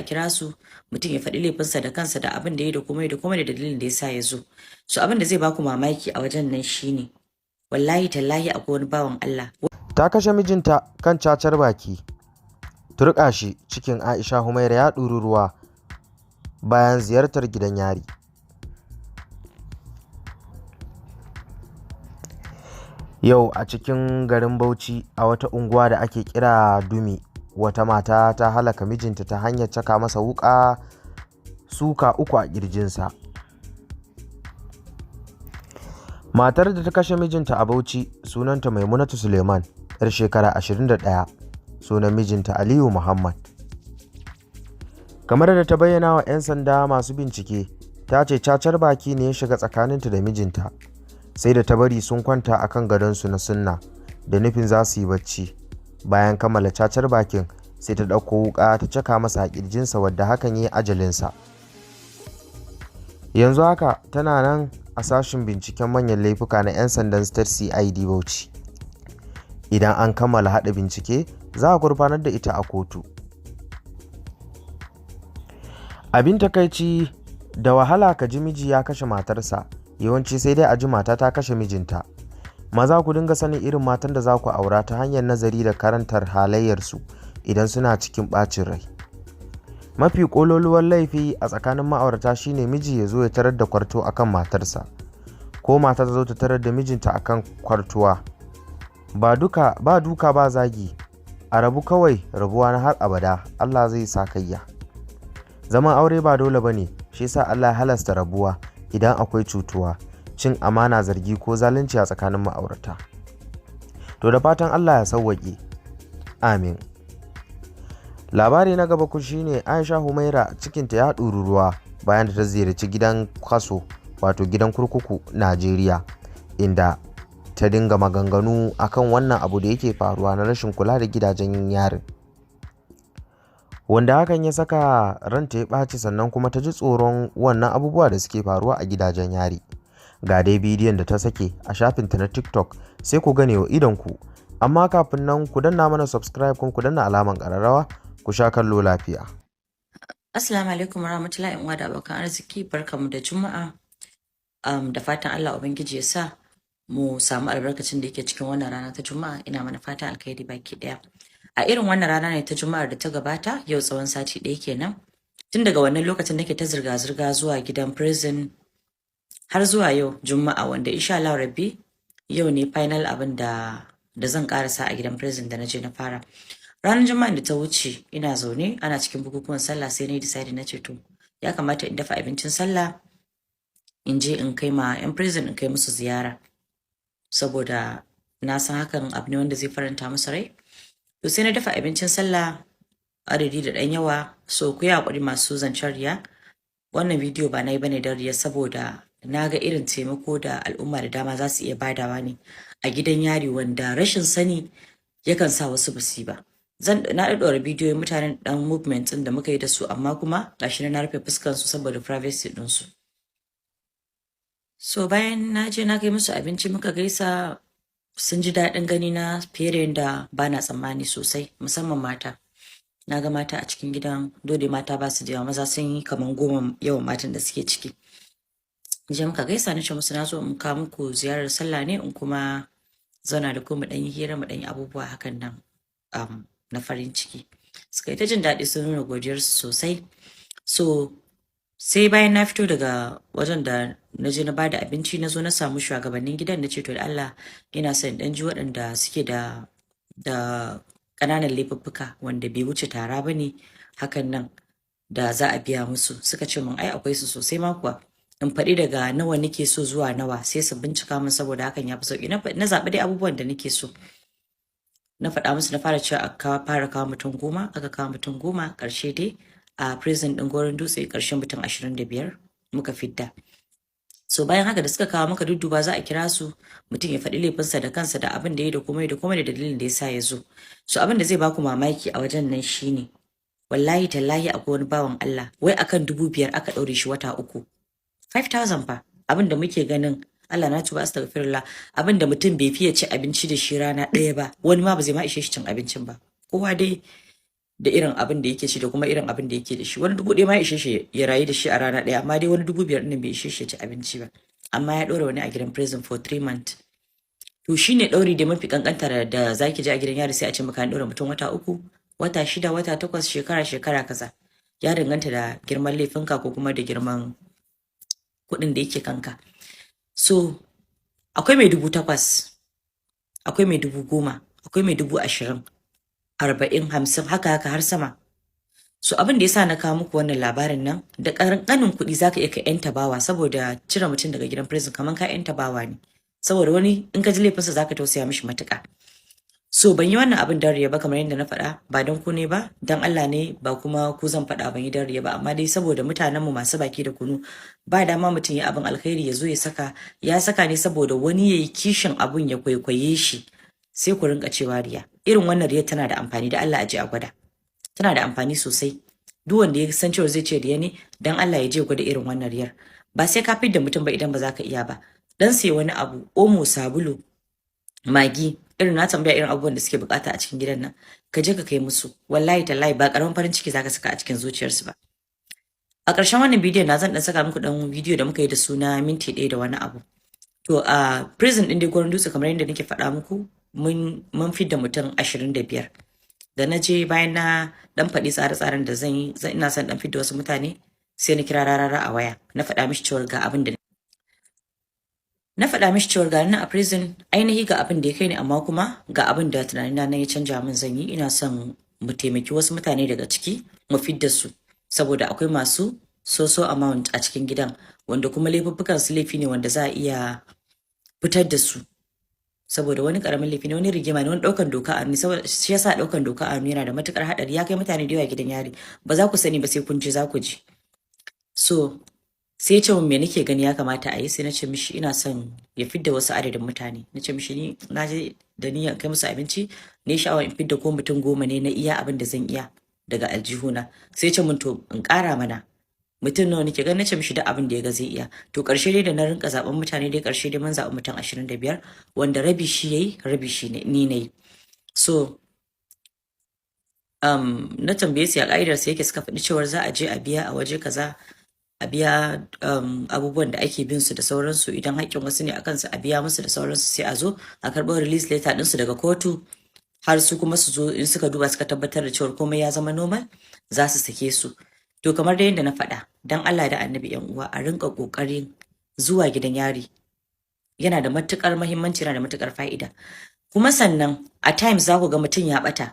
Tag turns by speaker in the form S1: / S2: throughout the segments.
S1: kira su, mutum ya faɗi laifinsa da kansa, da abin da ya da komai da komai, da dalilin da ya sa ya zo. So abin da zai baku mamaki a wajen nan shine, wallahi tallahi, akwai wani bawan Allah.
S2: Ta kashe mijinta kan cacar baki. Turƙa shi cikin Aisha Humaira ya ɗuri ruwa bayan ziyartar gidan yari. Yau a cikin garin Bauchi, a wata unguwa da ake kira Dumi, wata mata ta halaka mijinta ta hanyar caka masa wuƙa suka uku a ƙirjinsa. Matar da ta kashe mijinta a Bauchi sunanta Maimunatu Suleiman, 'yar shekara 21, sunan mijinta Aliyu Muhammad. Kamar da ta bayyana wa 'yan sanda masu bincike, ta ce cacar baki ne ya shiga tsakaninta da mijinta, sai da ta bari sun kwanta a kan gadonsu na sunna da nufin za su yi bacci. Bayan kammala cacar bakin, sai ta ɗauko wuƙa ta caka masa a ƙirjinsa, wadda hakan ya yi ajalinsa. Yanzu haka tana nan a sashen binciken manyan laifuka na 'yan sandan State CID Bauchi. Idan an kammala haɗa bincike, za a gurfanar da ita a kotu. Abin takaici, da wahala ka ji miji ya kashe matarsa, yawanci sai dai a ji mata ta kashe mijinta. Maza, ku dinga sanin irin matan da za ku aura ta hanyar nazari da karantar halayyarsu idan suna cikin ɓacin rai. Mafi ƙololuwar laifi a tsakanin ma'aurata shine miji ya zo ya tarar da kwarto akan matarsa, ko mata ta zo ta tarar da mijinta akan kwartuwa. Ba duka ba, duka ba zagi, a rabu kawai, rabuwa na har abada, Allah zai sa kayya. Zaman aure ba dole bane, shi yasa Allah ya halasta rabuwa idan akwai cutuwa, cin amana, zargi ko zalunci a tsakanin ma'aurata. To, da fatan Allah ya sauwaƙe. Amin. Labari na gaba ku shine Aisha Humaira cikinta ya ɗuri ruwa bayan da ta ziyarci gidan kaso, wato gidan kurkuku Najeriya, inda ta dinga maganganu akan wannan abu da yake faruwa na rashin kula da gidajen yarin. Wanda hakan ya saka ranta ya ɓaci, sannan kuma ta ji tsoron wannan abubuwa da suke faruwa a gidajen yari. Ga dai bidiyon da ta sake a shafinta na TikTok, sai ku gane wa idonku. Amma kafin nan, ku danna mana subscribe kuma ku danna alaman ƙararrawa, ku sha kallo lafiya.
S1: Assalamu alaikum warahmatullahi, uwa da abokan arziki, barkamu da Juma'a. Da fatan Allah Ubangiji ya sa mu samu albarkacin da yake cikin wannan rana ta Juma'a. Ina mana fatan alkhairi baki daya. A irin wannan rana ne ta Juma'ar da ta gabata, yau tsawon sati ɗaya kenan. Tun daga wannan lokacin nake ta zirga-zirga zuwa gidan prison har zuwa yau Juma'a, wanda insha Allah Rabbi yau ne final abin da zan karasa a gidan prison da na je na fara. Ranar Juma'ar da ta wuce ina zaune ana cikin bukukuwan sallah, sai na yi decide, na ce to, ya kamata in dafa abincin sallah in je in kai ma 'yan prison, in kai musu ziyara, saboda na san hakan abu ne wanda zai faranta musu rai. To, sai na dafa abincin sallah adadi da ɗan yawa. So ku yi haƙuri masu zancen riya, wannan bidiyo ba na yi bane don riya, saboda na ga irin taimako da al'umma da dama za su iya badawa ne a gidan yari, wanda rashin sani yakan sa wasu basu yi ba. Zan na ɗaɗɗora bidiyoyin mutanen ɗan movement ɗin da muka yi da su, amma kuma gashi na rufe fuskan su saboda privacy ɗinsu. So bayan na je na kai musu abinci, muka gaisa, sun ji daɗin gani na fiye da yadda ba na tsammani sosai, musamman mata. Na ga mata a cikin gidan, dole mata ba su da yawa, maza sun yi kamar 10 yawan matan da suke ciki. Je muka gaisa, na ce musu na zo in kawo muku ziyarar sallah ne, in kuma zauna da ku mu ɗan yi hira, mu ɗan yi abubuwa hakan nan na farin ciki. Suka yi ta jin daɗi, sun nuna godiyarsu sosai. So sai bayan na fito daga wajen da na je na bada abinci, na zo na samu shugabannin gidan, na ce to, da Allah ina son ɗan ji waɗanda suke da ƙananan laifuffuka wanda bai wuce tara ba ne hakan nan da za a biya musu. Suka ce min ai akwai su sosai ma kuwa, in faɗi daga nawa nake so zuwa nawa, sai su bincika min, saboda hakan ya fi sauƙi. Na zaɓi dai abubuwan da nake so, na faɗa musu, na fara cewa a fara kawo mutum 10, aka kawo mutum 10. Ƙarshe dai a prison ɗin Goron Dutse, ƙarshen mutum 25 muka fidda. So bayan haka da suka kawo, muka dudduba, za a kira su, mutum ya faɗi laifinsa da kansa, da abin da ya da komai da komai, da dalilin da ya sa ya zo. So abin da zai baku mamaki a wajen nan shine, wallahi tallahi, akwai wani bawan Allah, wai akan 5,000 aka ɗaure shi wata 3. 5000 fa, abin da muke ganin, Allah na tuba, astaghfirullah, abin da mutum bai fiye ci abinci da shi rana ɗaya ba, wani ma ba zai ma ishe shi cin abincin ba. Kowa dai Da irin abin da yake ci da kuma irin abin da yake da shi, wani 1000 ma ya ishe shi ya rayu da shi a rana ɗaya, amma dai wani 5000 ɗin bai ishe shi ya ci abinci ba, amma ya ɗora wani a gidan prison for 3 months. To shine ɗauri da mafi kankanta da zaki je a gidan yari, sai a ce maka an ɗora mutum wata 3, wata 6, wata 8, shekara, shekara kaza. Ya danganta da girman laifinka ko kuma da girman kuɗin da yake kanka. So akwai mai 8000, akwai mai 10,000, akwai mai 20,000, 40, 50, haka haka har sama. So abin da yasa na kawo muku wannan labarin nan, da ƙanƙanin kuɗi zaka iya ka yanta bawa, saboda cire mutum daga gidan prison kamar ka yanta bawa ne, saboda wani in ka ji laifinsa zaka tausaya mishi matuƙa. So ban yi wannan abin don riya ba, kamar yadda na faɗa, ba don ku ne ba, don Allah ne, ba kuma ku zan faɗa. Ban yi don riya ba, amma dai saboda mutanenmu masu baki da kunu, ba dama mutum ya abin alkhairi ya zo ya saka, ya saka ne saboda wani ya yi kishin abun ya kwaikwaye shi, sai ku rinka cewa riya. Irin wannan riya tana da amfani, da Allah a je a gwada, tana da amfani sosai. Duk wanda ya san cewa zai ce riya ne, dan Allah ya je gwada irin wannan riyar. Ba sai ka fidda mutum ba idan ba za ka iya ba. Dan sai wani abu, Omo, sabulu, Maggi, irin na tambaya irin abubuwan da suke bukata a cikin gidan nan, ka je ka kai musu. Wallahi tallahi ba karamin farin ciki zaka saka a cikin zuciyarsu ba. A ƙarshen wannan bidiyon na zan dan saka muku dan bidiyo da muka yi da suna minti 1 da wani abu. To a prison din dai Goron Dutse, kamar yadda nake faɗa muku, mun fidda mutum 25. Da na je, bayan na dan faɗi tsare-tsaren da zan yi, ina son dan fidda wasu mutane, sai na kira Rarara a waya, na faɗa mishi cewa ga abin da na faɗa mishi, cewa ga nan a prison, ainihi ga abin da ya kai ni, amma kuma ga abin da tunanina na ya canja min zan yi. Ina son mu taimaki wasu mutane daga ciki, mu fidda su, saboda akwai masu so amount a cikin gidan wanda kuma laifuffukan su laifi ne wanda za a iya fitar da su, saboda wani karamin laifi ne, wani rigima ne, wani daukan doka a hannu. Saboda shi yasa daukan doka a hannu yana da matukar hadari, ya kai mutane da yawa gidan yari. Ba za ku sani ba sai kun je za ku ji. So sai ya ce min me nake gani ya kamata a yi. Sai na ce mishi ina son ya fidda wasu adadin mutane. Na ce mishi ni na je da niyyar kai musu abinci ne, sha'awar in fidda ko mutum 10 ne na iya abin da zan iya daga aljihuna. Sai ya ce min to in ƙara mana, mutum nawa nake gani. Na ce mishi duk abin da ya ga zai iya. To ƙarshe dai da na rinka zaben mutane dai, ƙarshe dai mun zaɓi mutum 25, wanda rabi shi yayi, rabi shi ne ni nayi. So na tambaye su ya ƙa'idar su yake, suka faɗi cewar za a je a biya a waje kaza, a biya abubuwan da ake bin su da sauransu, idan haƙƙin wasu ne akan su a biya musu da sauransu, sai a zo a karɓo release letter ɗinsu daga kotu, har su kuma su zo, in suka duba suka tabbatar da cewar komai ya zama normal, za su sake su. To kamar da yadda na faɗa, dan Allah da Annabi, yan uwa, a rinka ƙoƙarin zuwa gidan yari, yana da matuƙar muhimmanci, yana da matuƙar fa'ida. Kuma sannan a times za ku ga mutum ya ɓata.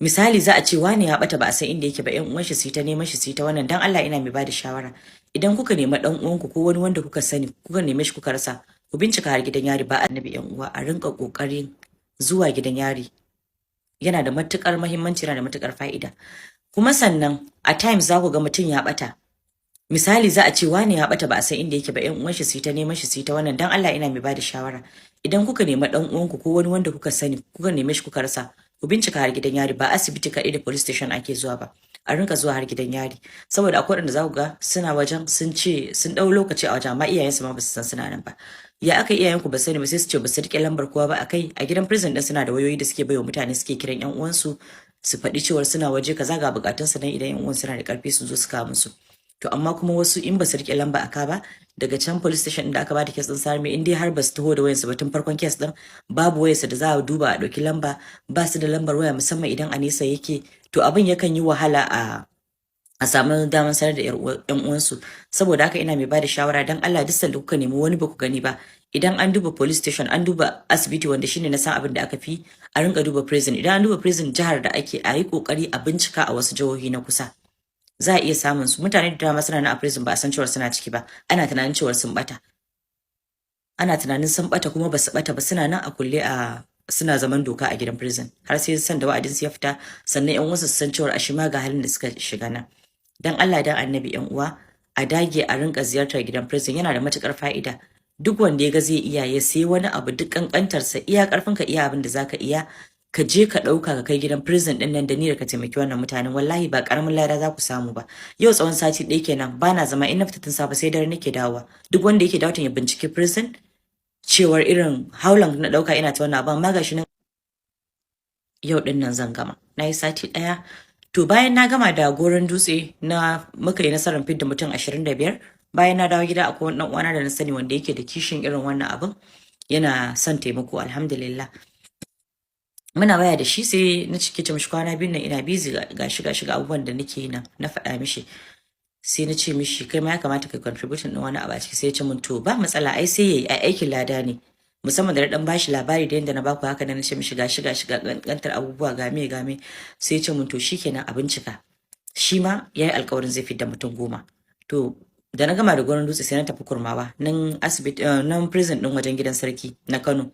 S1: Misali, za a ce wani ya bata, ba a san inda yake ba, yan uwan shi su yi ta neman shi, su yi ta wannan. Dan Allah ina mai bada shawara, idan kuka nemi dan uwanku ko wani wanda kuka sani, kuka neme shi kuka rasa, ku bincika har gidan yari. Ba Annabi, yan uwa, a rinka kokarin zuwa gidan yari, yana da matukar muhimmanci, yana da matukar fa'ida. Kuma sannan a times za ku ga mutum ya bata. Misali, za a ce wani ya bata, ba a san inda yake ba, yan uwan shi su yi ta neman shi, su yi ta wannan. Dan Allah ina mai bada shawara, idan kuka nemi dan uwanku ko wani wanda kuka sani, kuka neme shi kuka rasa, ku bincika har gidan yari. Ba asibiti kaɗai da police station ake zuwa ba, a rinka zuwa har gidan yari, saboda akwai waɗanda za ku ga suna wajen, sun ce sun ɗau lokaci a wajen, amma iyayensu ma ba su san suna nan ba. Ya aka iyayenku ba sani ba? Sai su ce ba su riƙe lambar kowa ba akai. A gidan prison din suna da wayoyi da suke baiwa mutane, suke kiran yan uwansu su faɗi cewar suna waje kaza, ga bukatunsu nan, idan yan uwan suna da ƙarfi su zo su kawo musu. To amma kuma wasu in ba su rike lamba aka ba daga can police station da aka ba da case din sarmi, in dai har ba su taho da wayansu ba tun farkon case din, babu wayarsu da za a duba a ɗauki lamba, ba su da lambar waya, musamman idan a nesa yake, to abin yakan yi wahala a samu damar sanar da yan uwansu. Saboda haka ina mai bada shawara, dan Allah, duk sanda kuka nemi wani ba ku gani ba, idan an duba police station, an duba asibiti, wanda shine na san abin da aka fi, a rinka duba prison. Idan an duba prison jihar da ake, a yi kokari a bincika a wasu jihohi na kusa, za a iya samun su. Mutane da dama suna nan a prison, ba a san cewar suna ciki ba. Ana tunanin cewar sun bata, ana tunanin sun bata, kuma ba su bata ba. Suna nan a kulle, a suna zaman doka a gidan prison har sai san da wa'adin su ya fita, sannan yan wasu su san cewar a ma ga halin da suka shiga nan. Dan Allah dan Annabi, yan uwa, a dage a rinka ziyartar gidan prison, yana da matukar fa'ida. Duk wanda ya ga zai iya, ya sayi wani abu, duk kankantarsa, iya karfinka, iya abin da zaka iya, ka je ka ɗauka ka kai gidan prison ɗin nan da niyyar ka taimaki wannan mutanen. Wallahi ba ƙaramin lada za ku samu ba. Yau tsawon sati 1 kenan ba na zama. In na fita tun safe sai dare nake dawowa. Duk wanda yake dawowa ya binciki prison cewar irin how long na ɗauka ina ta wannan abu, amma gashi nan yau ɗin nan zan gama. Na yi sati 1. To, bayan na gama da Goron Dutse, na muka yi nasarar fidda mutum 25. Bayan na dawo gida, akwai wani dan uwana da na sani wanda yake da kishin irin wannan abin, yana son taimako, alhamdulillah. Muna waya da shi, sai na cike ce mishi kwana 2 nan ina busy, ga shiga shiga abubuwan da nake yi nan. Na faɗa mishi, sai na ce mishi, "Kai ma ya kamata kai contribution din wani abu a ciki." Sai ya ce min, "To, ba matsala, ai sai yayi, ai aikin lada ne." Musamman da na dan bashi labari da yanda na baku haka, na ce mishi gashi gashi, ga kankantar abubuwa, game game. Sai ya ce min, "To shikenan, a bincika." Shi ma yayi alkawarin zai fidda mutum 10. To, da na gama da Goron Dutse, sai na tafi Kurmawa, nan asibiti, nan prison din wajen gidan sarki na Kano,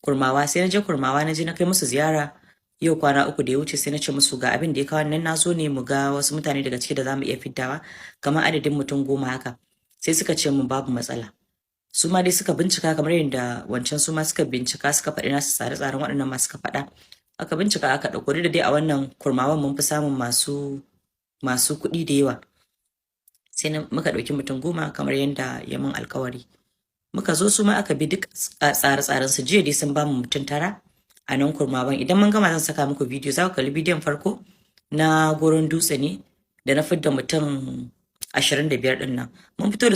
S1: Kurmawa. Sai na je Kurmawa, na je na kai musu ziyara yau kwana 3 da ya wuce. Sai na ce musu ga abin da ya kawo nan, na zo ne mu ga wasu mutane daga ciki da za mu iya fiddawa, kamar adadin mutum 10 haka. Sai suka ce mun babu matsala. Su ma dai suka bincika kamar yadda wancan su ma suka bincika, suka faɗi nasu tsare-tsaren, waɗannan ma suka faɗa. Aka bincika, aka ɗauko. Da dai a wannan Kurmawan mun fi samun masu kuɗi da yawa. Sai muka ɗauki mutum 10 kamar yadda ya mun alkawari. Muka zo, su ma aka bi duk tsare-tsaren su. Jiya dai sun ba mu mutum 9 a nan Kurmawan. Idan mun gama, zan saka muku bidiyo, za ku kalli bidiyon farko na Goron Dutse ne da na fidda mutum 25 ɗin nan mun fito da